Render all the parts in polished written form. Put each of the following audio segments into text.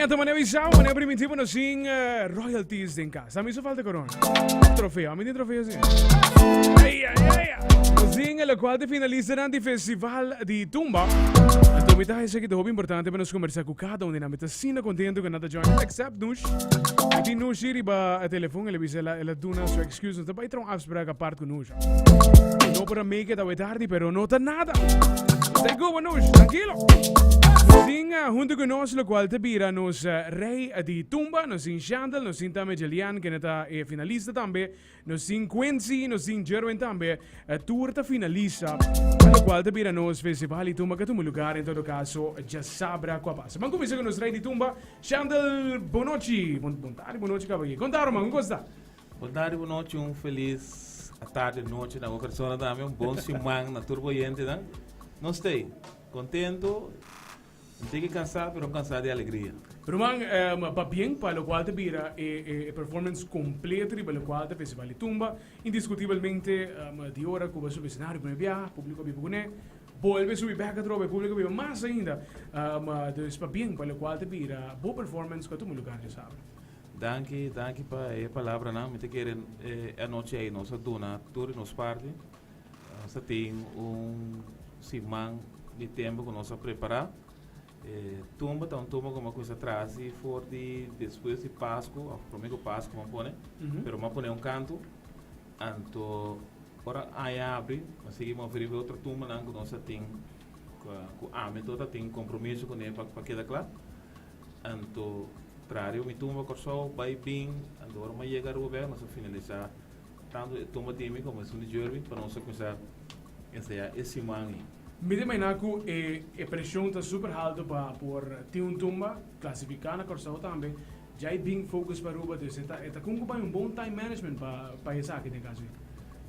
Anto mane avisá, mane primitivo nos sin eh, royalties den casa. A mi so falta corona. Trofeo, a mi tin trofeo sí. Ay, ay, ay, ay. Nos tin lo cual te finalista dan di festival di Tumba. Anto mi ta hesa ki ta hopi importante pa nos conversa cu cada un di nan. Mi ta asina contento cu nan ta join, except Nush. Mi tin Nush riba e telefon, el a bisa el a, el a duna su excuse. Nos ta bai traha un afspraak apart cu Nush. No por a make it awe tardi, pero no ta nada. Stay good, Nush, tranquilo. Nos tin eh, hunto cu nos, locual te bira nos eh, rey di tumba, nos tin Shandel, nos tin tambe Jelian, kende ta e finalista tambe, nos tin Quincy, nos tin Jerwin tambe, eh, tur ta finalista, pa locual te bira nos festival di tumba que tuma lugar en todo caso djasabra cu a pasa. Ban cuminsa cu nos rey di tumba, Shandel, bonochi, bon, bon tardi, bonochi caba aki. Con ta, ruman, con sta? Bon tardi, bon nochi, un felis atardi, nochi na bo persona tambe, un bon siman na tur bo oyentenan. Nos stay contento, un tiki cansá, pero un cansá di alegria. Ruman, pa bien pa locual ta bira e performance completo riba locual ta Festival di Tumba. Indiscutibelmente di ora cu bo a subi escenario prome biaha, publico a biba cune, bolbe subi bek atrobe, publico a biba mas ainda. Dus pa bien pa locual ta bira bo performance cu a tuma lugar djasabra. Danki, danki pa e palabranan. Mi ta kere e anochi ei nos a duna tur di nos parti. Nos a tin un siman di tempu ku nos a prepará. E tumba ta un tumba ku mi a kuminsá traha si for di despues di Pasku òf promé ku Pasku mi a pone, pero mi a pone un kantu. Anto ora aña habri mi a sigui move riba e otro tumbanan ku nos a tin ku ami tur ta tin kompromiso kuné pa keda kla. Anto traha riba mi tumba Kòrsou bai bin, anto ora mi a yega Aruba bèk nos a finalisá tantu e tumba di mi komo esun di Jervin pa nos a kuminsá ensayá e siman ei. Mi ta imaginá ku e e preshon ta super haltu pa por tin un tumba, klasifiká na Kòrsou tambe, djai bin focus pa Aruba, dus e ta e ta kon ku bai un bon time management pa pa esaki den kaso ei.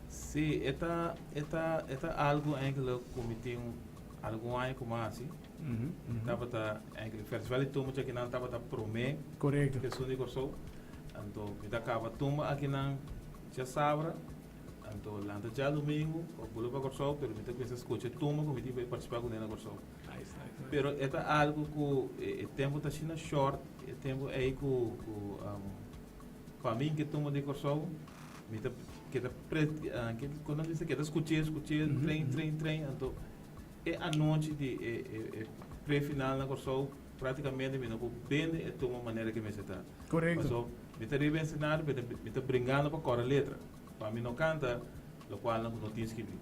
Sí, e ta e ta e ta algu enkele ku mi tin algun aña ku mi a hasi. Tabata eigenlijk festival di tumba djakinan tabata prome Correcto. esun di Kòrsou. Anto mi ta kaba tumba akinan djasabra, anto lanta djadumingu pa bula pa Kòrsou, pero mi ta kuminsá skucha tumba ku mi tin pa partisipá kuné na Kòrsou. Nice, nice, nice. Pero e ta algu ku e tempu ta asina short, e tempu ei ku ku pa mi ke tumba di Kòrsou mi ta keda pre kon nan bisa keda skuch'é skuch'é train train train anto E anochi di e e pre-final na Kòrsou práktikamente mi no por bende e tuma manera ke mester ta. Korekto. Paso mi ta riba esenario pero mi ta bringando pa kòrda letra, pa mi no kanta lokualnan ku no tin skibí.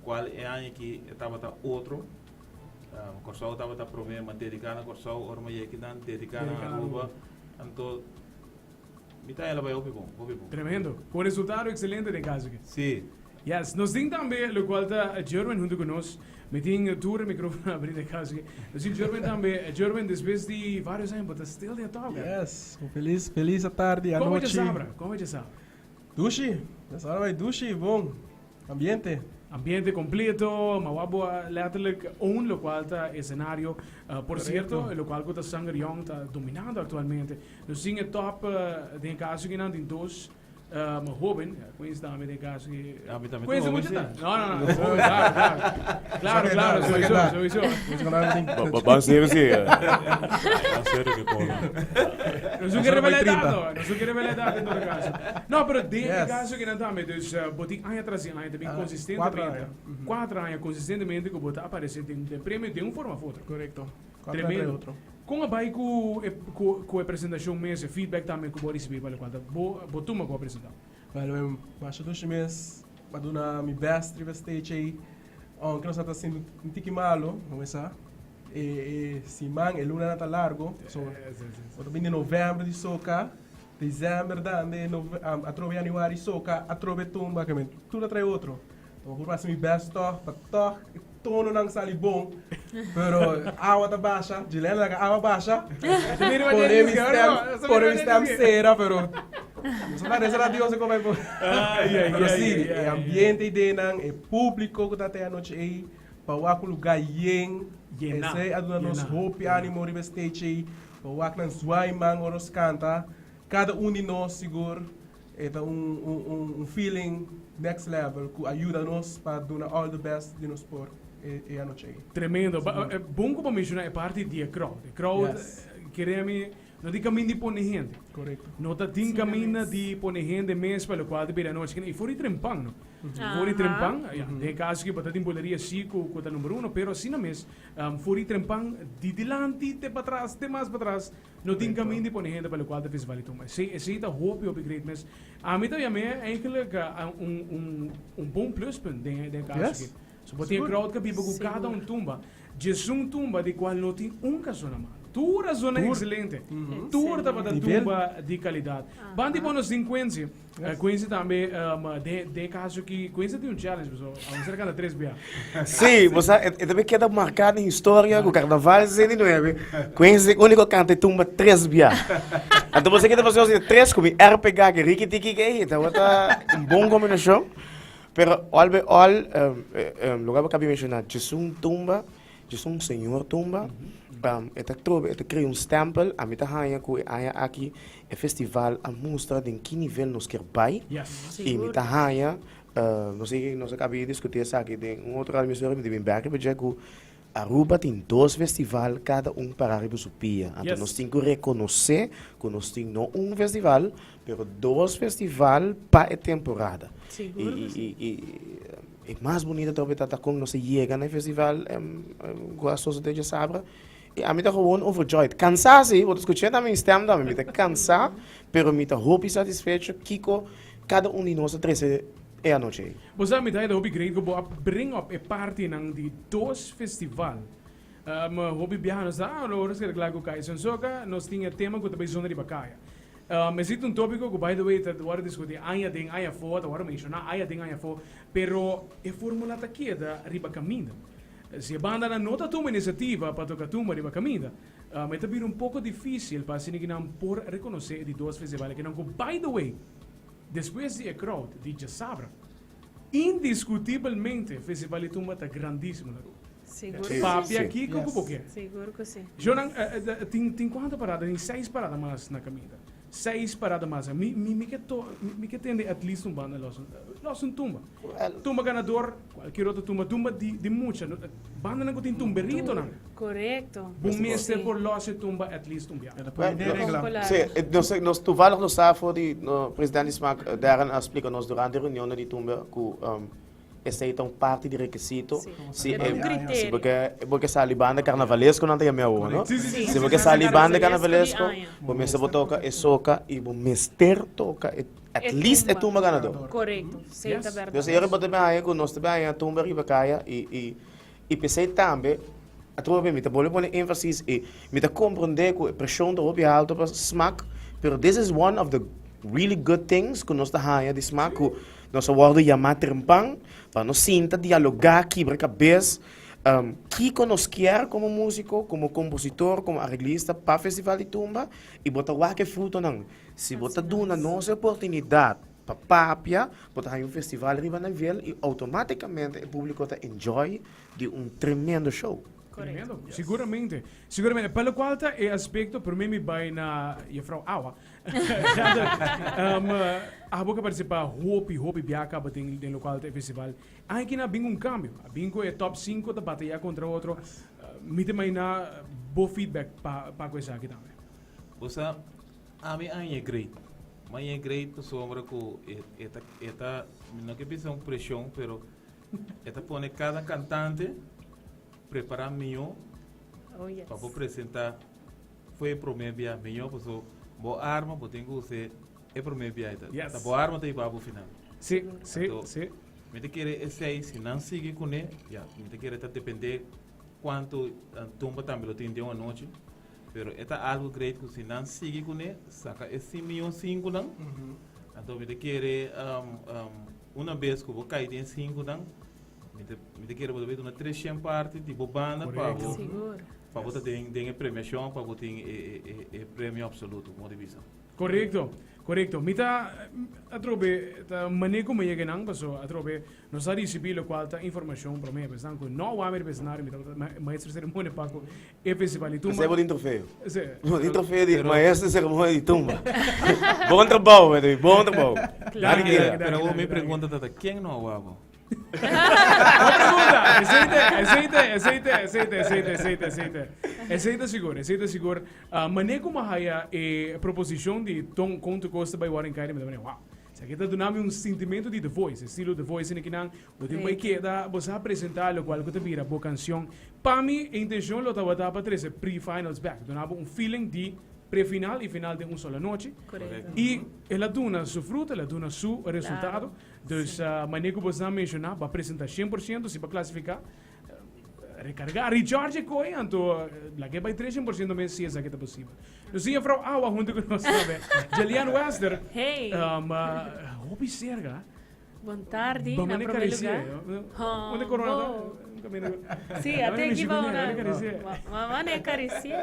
Kual e aña aki e tabata otro, Kòrsou tabata promé, m'a dediká na Kòrsou, ora m'a yega kinan dediká na Aruba, anto mi ta hela bai hopi bon, hopi bon. Tremendo. Ku resultado ekselente den kaso aki. Sí. Yes, nos tin tambe locual ta Jerwin hunto cu nos. Mi tin tur e microfono abri den cas aki. Nos tin Jerwin tambe. Jerwin, despues di varios aña bo ta stil den e top. Yes, un feliz, feliz atardi, Como anochi. djasabra? Como djasabra? Dushi, djasabra bai dushi, bon. Ambiente. Ambiente completo, ma wak bo a letterlijk own locual ta e scenario. Por cierto, locual cu ta Sanger Young ta dominando actualmente. Nos tin e top den e caso akinan tin dos. Ma hoben, Quincy tambe den caso ki. Ah, mi tambe Quincy ta mucho hoben, ta. sí. No, no, no. Hoben, claro, claro. Claro, claro, sowieso, sowieso. Ban serio sí. Ban serio que con. Nos no quiere revelar dato, nos no quiere revelar dato en todo caso. No, pero den e caso ki nan tambe, dus bo tin aña tras di aña también Ah, consistentemente. 4 aña. 4 aña consistentemente ku bo ta aparece den den premio den un forma of otro. Correcto. 4 aña tras Tremendo. otro. Kon a bai ku e ku ku e presentashon mes, e feedback tambe ku bo a risibí pa lokual ta bo bo tuma ku a presentá? Well, mi masha dushi mes, mi a duna mi best riba stage ei, aunke nos a ta sinti un tiki malo, bo mes sa, e e siman, e lunanan ta largo, so bo ta bini november di soka, december tambe, atrobe januari soka, atrobe tumba, tur a trae otro. Bo por hasi mi best tog pa tog e tononan sali bon, pero awa ta basha, Juliana laga awa basha, pone mi stem, pone mi stem sera, pero nos ta reza na Dios como por. Pero si, e ambiente ei den e publico cu ta te anochi ei, pa wak un lugar yen, esey a duna nos hopi animo riba e stage ei, pa wak nan zwaai man ora nos canta, cada un di nos sigur. E ta un un un feeling next level cu a yuda nos pa duna all the best di nos por e e anochi ey. Tremendo. Ba, bon cu bo menciona e parti di e crowd. E crowd Yes. Kere mi, no tin kaminda di pone hende. Korekto. No ta tin kaminda di pone hende mes pa lokual ta bira anochi. I for di trempan, no? For di trempan, ya, den e kaso ku bo ta tin buleria si ku ku ta number uno, pero asina mes, for di trempan di dilanti te patras, te mas patras, no tin kaminda di pone hende pa lokual ta festival di tumba. Esei, esei ta hopi, hopi great mes. Ami ta yam'é eigenlijk un, un, un bon pluspunt den e, den e kaso aki. So bo tin e crowd ku a biba ku kada un tumba. Djesun tumba di cual no tin un ca zona malo. Tur a zona excelente. Tur tabata tumba di calidad. Ban di bo nos tin Quincy. Quincy tambe den e caso aki Quincy tin un challenge pasobra a mester canta tres bia. Sí, bo sa e tambe keda marca den historia cu Carnaval 69 Quincy e unico canta e tumba tres bia. Anto bo sa ke ta pasa nos tres cu mi RPK cu Ricky Tiki ey tabata un bon combinacion. Pero all by all, loke bo kabi menshoná, djesun tumba, djesun señor tumba, e ta trobe, e ta krea un stempel, ami ta haña ku e aña aki e festival a mustra den ki nivel nos kier bai, i mi ta haña, nos a nos a kabi diskutí esaki den un otro radio emisora, mi ta bin bèk riba dje ku Aruba tin dos festival kada un pará riba su pia. Anto nos tin ku rekonosé ku nos tin no un festival, pero dos festival pa e temporada. I i e mas bunito trobe ta ta kon nos a yega na e festival ku a sosodé djasabra. I ami ta gewoon overjoyed. Kansá si, bo ta skuch'é na mi stèm tambe, mi ta kansá, pero mi ta hopi satisfecho kiko kada un di nos a trese e anochi ei. Bo sa mi ta hopi great ku bo a bring up e partinan di dos festival. Hopi biaha nos ta ah lo ora skeda kla ku Kaya Sonsoca nos tin e tema ku ta bai zona riba kaya. Esei ta un topiko ku by the way ta wòrdu diskutí aña aden aña afó, ta wòrdu menshoná aña aden aña afó, pero e formula ta keda riba kaminda. Si e bandanan no ta tuma inisiativa pa toka tumba riba kaminda, e ta bira un poko difísil pa asina kinan por rekonosé e di dos festival akinan ku by the way, Despues di e crowd di djasabra, indiscutibelmente Festival di Tumba ta grandísimo na Aruba. Sigur ku si. Papia kiko ku bo ke. Sigur ku si. Jonan, tin tin kuantu parada? Tin seis parada mas na kaminda. Seis parada mas. Mi mi mi ke to mi ke tende at least un banda los los un tumba. Tumba ganador, kualkier otro tumba, tumba di di mucha. Bandanan ku tin tumberitonan. Korekto. Bo mester por los e tumba at least un biaha. Sí, nos, nos toevallig nos sa for di president di smaak Darren a splika nos durante e reunionnan di tumba ku esei ta un parti di rekisito. Si E ta un kriterio. Si bo ke bo ke sali banda karnavalesko nan ta yama awor, no? Sí, sí, sí, Si bo ke sali banda Karnavalesco di karnavalesco, aña. bo mester bo toka e soka i bo mester toka e at E least e tumba. tumba ganador. Korekto. Sí, ta Yes. bèrdat. Dus e ora bo ta bin haña ku nos ta bin haña tumba riba kaya i i I p'esei tambe, atrobe mi ta bolbe pone énfasis i mi ta komprondé ku e preshon ta hopi haltu pa smak, pero this is one of the really good things ku nos ta haña di smak ku nos a wòrdu yamá trempan pa nos sinta dialogá, kibra kabes, kiko nos kier komo músiko, komo kompositor, komo areglista pa Festival di Tumba i bo ta wak e frutonan. Si bo ta duna nos e oportunidat Pa papia, bo ta haña un festival riba nivel y automáticamente e público ta enjoy di un tremendo show. Tremendo, siguramente. Siguramente. Pa locual ta e aspecto, prome mi bay na juffrouw Awa. Abo ke participa hopi, hopi bia caba den, den locual ta e festival. Aki na bin un cambio. A bin cu e top 5 ta batalla contra otro. Mi ta imagina bo feedback pa, pa cu esaki tambe. Bo sa, Ami a haña great. Mi a haña great pasobra ku e e ta e ta mi no ke bisa un preshon pero e ta pone kada kantante prepará mihó Oh yes. pa bo presentá fo'i e promé bia mihó paso bo arma bo tin ku us'é e promé bia ta Yes. ta bo arma ta hiba bo final. Sí, sí, Anto, sí. Mi ta kere esei si nan sigui kuné ya mi ta kere ta dependé kuantu tumba tambe lo tin den un anochi. Pero e ta algo great ku si nan sigui kuné, saka e sin mion sinkunan, anto mi ta kere una bes ku bo kai den sinkunan, mi ta mi ta kere bo ta bai duna treshen parti di bo banda pa bo pa bo ta den den e premiashon pa bo tin e e e premio absoluto como di bisa. Korekto, korekto. Mi ta atrobe ta mane ku mi yega nan paso atrobe nos a risibí lokual ta informashon promé esnan ku no wak mi riba escenario mi tabata maestro ceremonia pa ku E festival di tumba. Esei bo tin trofeo. Sí. Bo tin trofeo di maestro di ceremonia di tumba. Bon trabou, Edwin, bon trabou. Claro. Nada keda. Pero awor mi pregunta ta ta, ken no a wak bo? Bon pregunta. Esei te, esei te, esei te, esei te, esei te, esei te, esei te. Esei ta sigur, esei ta sigur. Uh, mane ku mi haya e proposishon di ton kon tu kosta bai Warren Kairi, mi ta mane, wow. Esaki ta duna mi un sintimento di The Voice, estilo The Voice en kinan, bo tin bai keda, bo sa presenta lokual ku ta bira bo kansion. Pa mi, e intenshon lo tabata pa trese pre-finals bek, duna bo un feeling di pre-final i final den un solo anochi. Korekto. I el a duna su fruto, el a duna su resultado. Dus, mane ku bosnan menshoná, bo a presenta 100%, si bo a klasifiká, Recarga, recharge e koe, anto laga e bai 300% mes si esaki ta posibel. Nos tin juffrouw Awa hunto ku nos tambe. Jelian Wester. Hey. Hopi serga. Bon tardi, Ba na mane prome karisié. lugar. Unda corona ta? Bo. Un camino. Sí, a te Mishi equipa kuné, una. mane karisié. Ma mane karisié.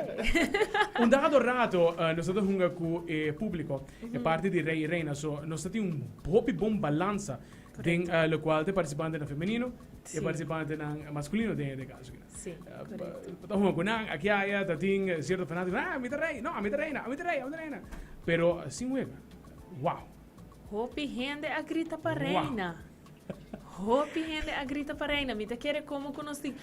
Un dado rato nos ta hunga ku e públiko, e parti di rei i reina, so nos ta tin un hopi bon balansa den lokual ta e partisipantenan femenino E participantenan masculino den e caso aki. Sí, correcto. Ta hunga cu nan, aki aya ta tin cierto fanatico, ah, mi ta rey, no, ami ta reina, ami ta rey, ami ta reina. Pero sin wega, wow. Hopi hende a grita pa reina. Hopi hende a grita pa reina. Mi ta kere como cu nos tin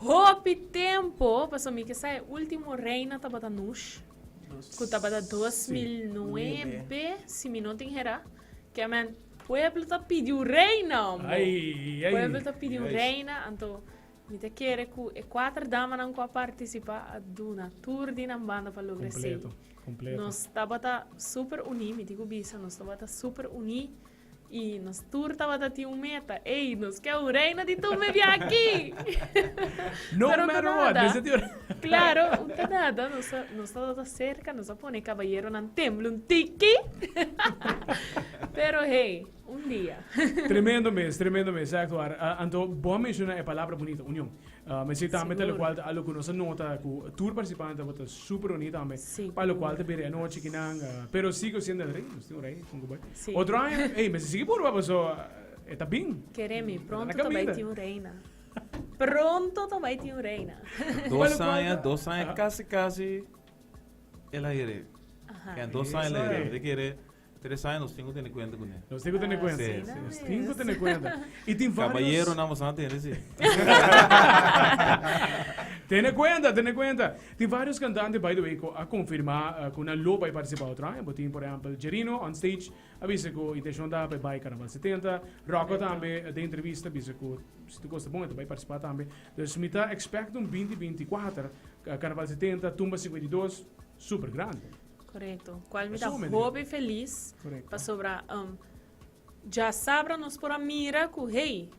hopi tempo, pasobra mi ke sa e ultimo reina tabata Nush, cu tabata 2009, si mi no tin hera. Ke men pueblo ta pidi un reina, hombre. Ai, ai. Pueblo ta pidi un Juist. reina, anto mi ta kere ku e kuater damanan ku a partisipá a duna tur di nan banda pa logra esei. Completo, completo. Nos tabata super uní, mi tin ku bisa, nos tabata super uní i nos tur tabata tin un meta, ey, nos ke un reina di tumbe bia aki! No Pero matter what, nada. mester tin un Claro, un ta nada, nos a, nos tabata cerca, nos a pone caballeronan tembla un tiki. Pero hey, un dia. Tremendo mes, tremendo mes, echt waar. Anto, bo a menciona e palabra bonito, union. Mester tambe ta Sigur. locual ta algo cu nos a nota cu tur participante tabata super uni tambe. Sí. Pa locual ta bira e anochi kinan, pero sigo siendo el rey, nos tin un rey, con cu bai. Sí. Otro aña, ey, mester sigui purba paso e ta bin. Kere mi, Ta pronto na ta bai caminda. tin un reina. Pronto ta bai tin un reina. Dos aña, dos aña casi casi el a here. Aha. En dos aña el a here. Eso. Mi ta kere tres aña nos tin cu tene cuenta cune. Nos tin cu tene Ah, cuenta. Sí, sí, Nos tin cu tene cuenta. Y tin varios... Caballero nan boso a tene si. Tene cuenta, tene cuenta. Tin varios cantante, by the way, cu a confirma cu nan lo bai participa otro aña. Bo tin, por ehempel, Jerino on stage A bisa ku intenshon ta pa e bai Carnaval 70. Rocco tambe den entrevista a bisa ku si tur kos ta bon e ta bai partisipá tambe. Dus mi ta expect un binti 24 Carnaval 70, Tumba 52 super grandi. Korekto. Kual mi ta Sumamente. hopi felis Korekto. pasobra djasabra nos por a mira ku hey,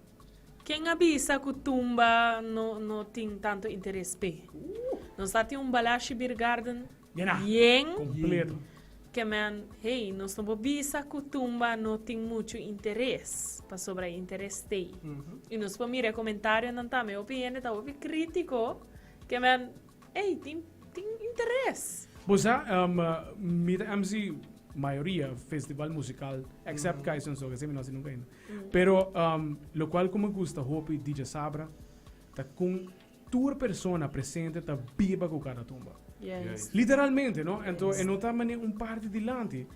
ken a bisa ku tumba no no tin tanto interes p'e? Nos ta tin un Balashi Beer Garden Yena. yen. Kompleto. Ke men, hey, nos no por bisa ku tumba no tin muchu interes, pasobra e interes t'ei. I nos por mira e komentarionan tambe, hopi hende ta hopi krítiko, ke men, hey, tin, tin interes. Bo sa, mi ta MC mayoria festival musical, except Kaiso en Soca, esei mi no hasi nunka ainda. Pero lokual ku mi gusta hopi di djasabra ta kon Tur persona presente ta biba ku kada tumba. Yes. Literalmente, no? Anto e no ta mane un parti dilanti.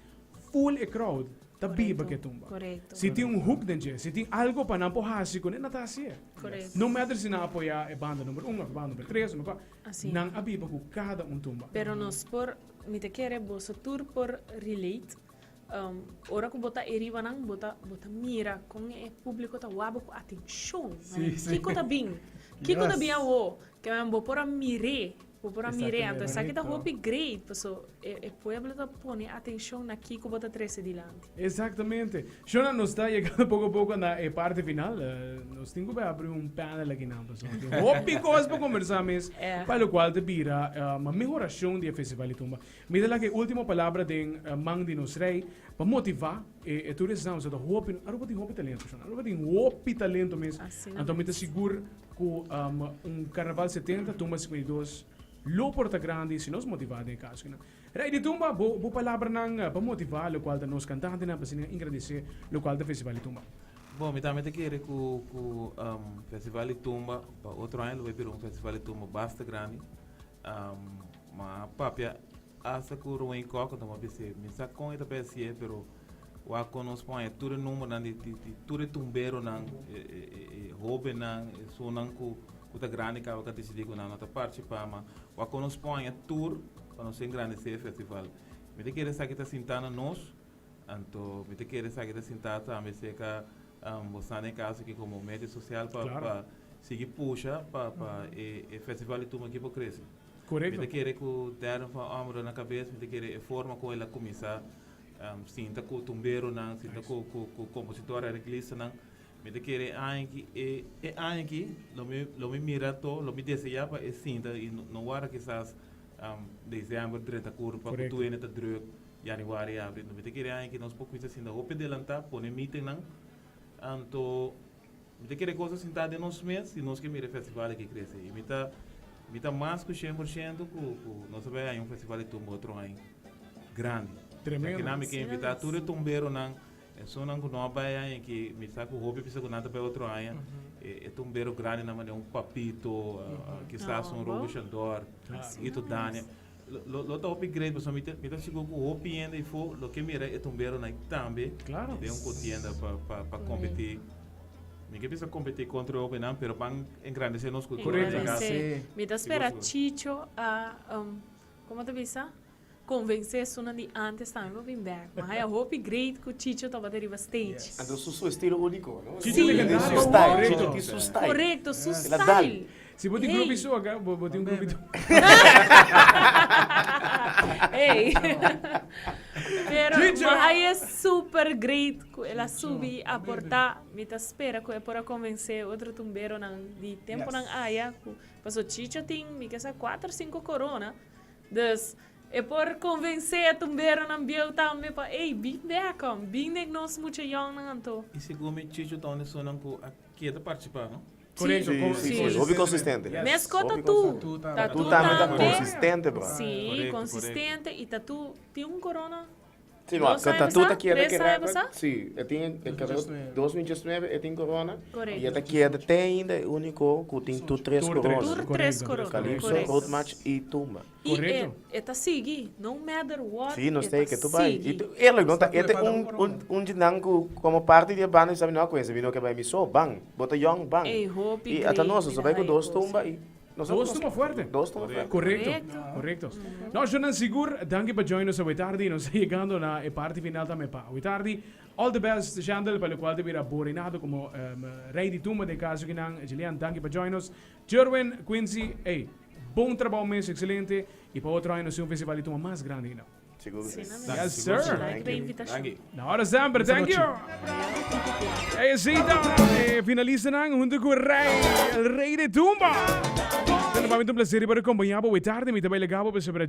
Full e crowd ta biba ku e tumba. Korekto. Si tin un hook den dje, si tin algo pa nan por hasi kuné, nan ta hasié. Korekto. No matter si nan apoyá e banda number un òf e banda number tres, number kuater, Así. nan a biba ku kada un tumba. Pero nos por, mi ta kere boso tur por relate Ora ku bo ta eriba nan, bo ta bo ta mira kon e públiko ta wak bo ku atenshon. Sí, sí. Kiko ta bin? Kiko ta bin Yes. awo? Ke men bo por a mir'é, bo por a mir'é. Anto esaki ta Correcto. hopi great, paso e e pueblo ta pone atenshon na kiko bo ta trese dilanti. Exactamente. Shona, nos ta yegando poko poko na e parti final. Nos tin ku bai abri un panel akinan pasobra tin hopi kos pa kombersá mes, Eh. pa lokual ta bira mehorashon di e Festival di Tumba. Mi ta laga e ultimo palabra den man di nos Rey pa motiva e tur esnan pasobra ta hopi, Aruba tin hopi talento shon, Aruba tin hopi talento mes, Asina anto mi ta mes. sigur cu un Carnaval 70, Tumba 52 lo por ta grandi si nos motiva den e caso kinan. Rey di Tumba, bo bo palabranan pa motiva locual ta nos cantantenan pa asina engrandece locual ta Festival di Tumba. Bon, mi tambe ta kere cu cu Festival di Tumba pa otro aña lo bay bira un Festival di Tumba basta grandi. Ma papia hasta ku Romain Kok anto m'a bis'é, mi sa kon e ta besié pero wak kon nos por haña tur e numbernan di di di tur e tumberonan, e e e e hobennan, esunnan ku. ku ta grandi kaba ku a disidí ku nan no ta partisipá ma wak ku nos pon aña tur pa nos engrandesé e festival. Mi ta kere esaki ta sintá na nos, anto mi ta kere esaki ta sintá tambe serka bosan den kaso aki komo medio sosial pa pa sigui pusha pa pa e e festival di tumba aki por krese. Mi ta kere ku Darren van Ommeren na kabes mi ta kere e forma ku el a kuminsá sinta ku tumberonan, sinta ku ku ku kompositor, areglistanan. Mi ta kere e aña aki, e e aña aki lo mi lo mi mira to, lo mi deseá pa e sinta i no warda kisas december drenta kurpa ku tur hende ta druk, januari abri. No, mi ta kere e aña aki nos por kuminsá sinta hopi adelantá, pone meetingnan, anto mi ta kere kos a sintá den nos mes si nos ke mira e festival aki krese. I mi ta mi ta mas ku shen por shento ku ku nos a bai haña un festival di tumba otro aña grandi. Tremendo. Akinan mi ke invitá tur e tumberonan. Esunnan ku no a bai aña aki, mi sa ku hopi bisa ku nan ta bai otro aña. E tumbero grandinan manera un Papito, kisas un Robo Shandor, Ito Dania. Lo ta hopi great pasobra mi ta mi ta sigur ku hopi hende afó lo ke mira e tumberonan tambe den un kontienda pa pa kompetí. Mi ke bisa kompetí kontra e hopinan pero ban engrandesé nos kultura. Engrandesé. Mi ta spera Chicho a, komo ta bisa? Convence esunnan di antes tambe pa bin bek. Ma haya hopi great cu Chicho tabata riba stage. Yes. Anto su su estilo unico, no? Chicho Sí, legendario. Su style, Correcto. Chicho tin su style. Correcto, su El a dal. style. Si bo tin Hey. grupi so acá, bo, bo tin un grupi tu. Hey. Pero Chicho! ma haya super great cu el a subi aporta. Mi ta spera cu e por a convence otro tumberonan di temponan aya cu paso Chicho tin mi ke sa cuatro cinco corona. Dus, e por konvensé e tumberonan bieu tambe pa, Ey, bin bek om, bin den nos mucha yòngnan anto. I segun mi Chicho ta un di esunnan ku a keda partisipá, no? Korekto, Sí, sí, sí. Hopi konsistente. Yes. Meskó Hopi Tatu. consistente. Tatu Tatu tambe ta tambe. konsistente, bro. Sí, Korekto, konsistente. I Tatu tin un korona. Sí, no, Dos aña Tatu ta pasá? keda Tres ke aña record. pasá? Sí, e tin e Dos mil diesnuebe. 2019 e tin corona. Korekto. I e ta keda te ainda e úniko ku tin tur tres Tur tres. corona. Tur tres Korekto. korona. Calypso, Korekto. Road March i Tumba. I e, Korekto. e ta sigui, no matter what, Sí, nos e ta ta ke tu bai. I sigui. tu, eerlijk, no ta Está e te preparado un, un un, corona. un di nan ku komo parti di e banda i sabi no ku e no ke bai mi so, ban. Bo ta yong, ban. Ey, hopi I ata great, nos, mi nos ta a bai ku haya dos kos. tumba i nos a Dos tumba fuerte. Dos tumba fuerte. Correcto, Correcto. correcto. No, Jonan, sigur, danki pa join nos awe tardi. Nos ta yegando na e parti final tambe pa awe tardi. All the best, Shandel, pa locual ta bira bo reinado como rey di tumba den caso kinan. Julian, danki pa join nos. Jerwin, Quincy, ey, bon trabao mes, excelente. Y pa otro aña nos tin un festival di tumba mas grandi ainda. Sigur. Sí, na Yes, mes. sir. Danki pa e invitacion. Danki. Na hora semper, thank you. Hey, Zita, finalistanan hunto cu Rey, el Rey de Tumba. Bueno, pa mi ta un placer di por acompaña bo. Tarde mi ta baila gabo, pasobra.